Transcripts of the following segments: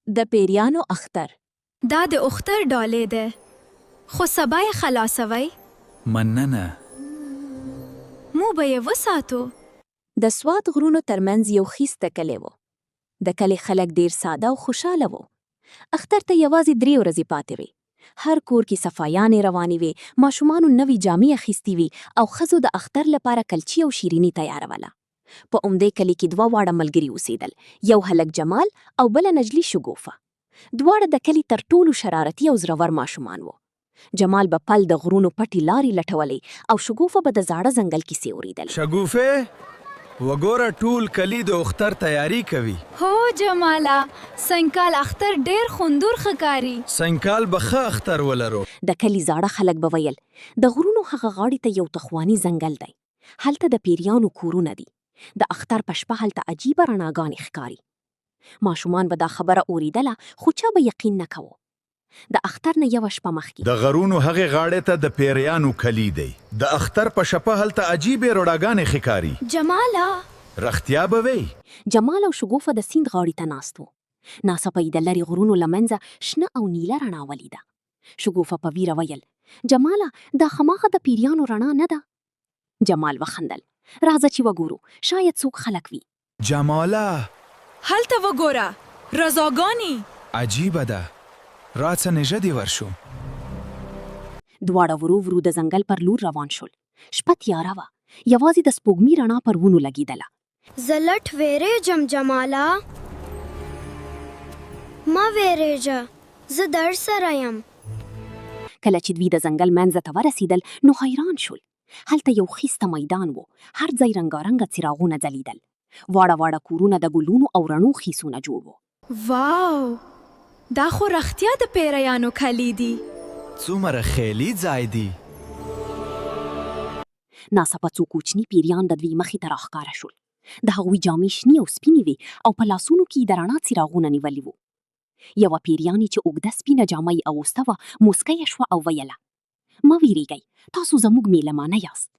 د پېریانو اختر. دا د اختر ډالۍ ده، خو سبا یې خلاصوئ. مننه. مو به یې وساتو. د سوات غرونو تر منځ یو ښیسته کلی و. د کلي خلک ډېر ساده او خوشاله وو. اختر ته یوازې درې ورځې پاتې وې. هر کور کې صفایانې روانې وې، ماشومانو نوې جامې اخیستې وې او ښځو د اختر لپاره کلچې او شیریني تیاروله. په همدې کلي کې دوه واړه ملګري اوسېدل، یو هلک جمال او بله نجلي شګوفه. دواړه د کلي تر ټولو شرارتي او زړور ماشومان وو. جمال به پل د غرونو پټې لارې لټولې او شګوفه به د زاړه ځنګل کیسې اورېدلې. شګوفې! وګوره ټول کلي د اختر تیاری کوي. هو جماله! سنګکال اختر ډېر خوندور ښکاري. سنګکال به ښه اختر ولرو. د کلي زاړه خلک به ویل، د غرونو هغه غاړې ته یو تخواني ځنګل دی. هلته د پېریانو کورونه دي. د اختر په شپه هلته عجیبه رڼاګانې ښکاري. ماشومان به دا خبره اورېدله، خو چا به یقین نه کاوه. د اختر نه یوه شپه مخکې. د غرونو هغې غاړې ته د پېریانو کلی دی. د اختر په شپه هلته عجیبې رڼاګانې ښکاري. جماله! رښتیا به وې؟ جمال او شګوفه د سیند غاړې ته ناست وو. ناڅاپه یې د لرې غرونو له منځه شنه او نیله رڼا ولیده. شګوفه په ویره ویل، جماله! دا خماخه د پیریانو رڼا نه ده؟ جمال وخندل، راځه چې وګورو، شاید څوک خلک وي. جماله! هلته وګوره، رضاګانې! عجیبه ده، راڅه نژدې ورشو. دواړه ورو ورو د ځنګل پر لور روان شول. شپه تیاره وه، یوازې د سپوږمي رڼا پر ونو لګېدله. زه لټ وېرېږم جماله! مه وېرېږه، زه درسره یم. کله چې دوی د ځنګل منځ ته ورسېدل نو حیران شول. هلته یو ښیسته میدان و، هر ځای رنګارنګه څراغونه ځلېدل. واړه واړه کورونه د ګلونو او رڼو ښیښو نه جوړ وو. واو! دا خو رښتیا د پیریانو کلی دي. څومره خیلي ځای دي. ناڅاپه څو کوچني پیریان د دوی مخې ته راښکاره شول. د هغوی جامې شنې او سپینې وې او په لاسونو کې یې د رڼا څراغونه نیولي وو. یوه پیریانې چې اوږده سپینه جامه یې اغوسته وه، موسکۍ شوه او ویله، مه ویریږئ، تاسو زموږ میلمانه یاست.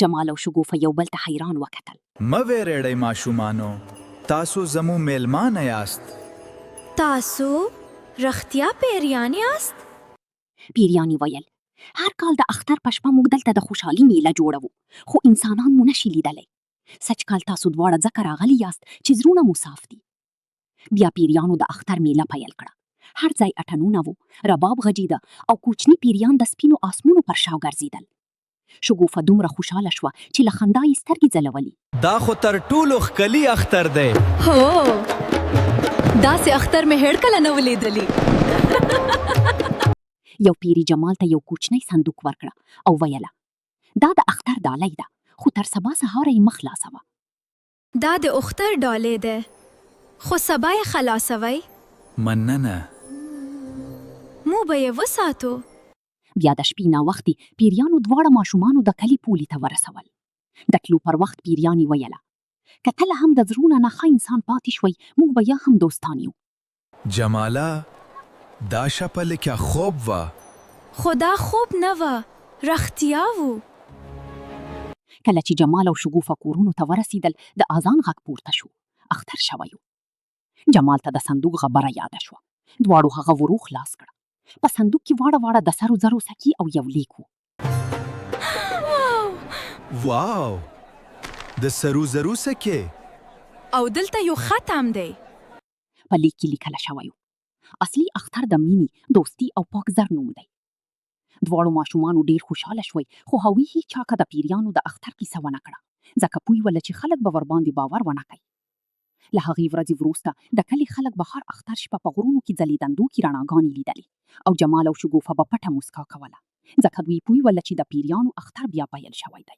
جمال او شګوفه یو بل ته حیران وکتل. مه ویریړئ ماشومانو، تاسو زمو میلمانه یاست. تاسو رښتیا پیریان یاست؟ پیریانې ویل، هر کال د اختر په شپه موږ دلته د خوشحالي میله جوړوو، خو انسانان مو نه شي لیدلی. سږ کال تاسو دواړه ځکه راغلي یاست چې زړونه مو صاف دي. بیا پیریانو د اختر میله پیل کړه. هر ځای اټنونه وو، رباب غږېده او کوچني پیریان د سپینو آسمونو پر شا ګرځېدل. شګوفه دومره خوشاله شوه چې له خندا یې سترګې ځلولې. دا خو تر ټولو ښکلي اختر دی. هو، داسې اختر مې هېړکله نه و لیدلي. یو پیري جمال ته یو کوچنی صندوق ورکړه او ویله، دا د اختر ډالۍ ده، خو تر سبا سهاره یې مه خلاصوه. دا د اختر ډالۍ ده، خو سبا یې خلاصوئ. مننه. مو به یې وساتو. بیا د شپې ناوختي پیریانو دواړه ماشومانو د کلي پولې ته ورسول. د تلو پر وخت پیریانې ویله، که کله هم د زړونه نه ښه انسان پاتې شوئ، موږ به یا هم دوستان یو. جماله! دا شپه لکه خوب وه. خو دا خوب نه وه، رښتیا وو. کله چې جمال او شګوفه کورونو ته ورسېدل، د اذان غږ پورته شو. اختر شوی و. جمال ته د صندوق غبره یاده شوه. دواړو هغه ورو خلاص کړه. په صندوق کې واړه واړه د سرو زرو سکې او یو لیک و. واو! د سرو زرو سکې! او دلته یو خط هم دی. په لیک کې لیکل شوی و، اصلي اختر د مینې، دوستي او پاک زر نوم دی. دواړو ماشومانو ډېر خوشاله شوی، خو هغوی هیچا که د پیریانو د اختر کیسه ونه کړه، ځکه پوه ول چې خلک به ورباندې باور ونه کوي. له هغې ورځې وروسته د کلي خلک به هر اختر شپه په غرونو کې ځلېدندو کې رڼاګانې لیدلې او جمال او شګوفه به پټه موسکا کوله، ځکه دوی پوه ول چې د پیریانو اختر بیا پیل شوی دی.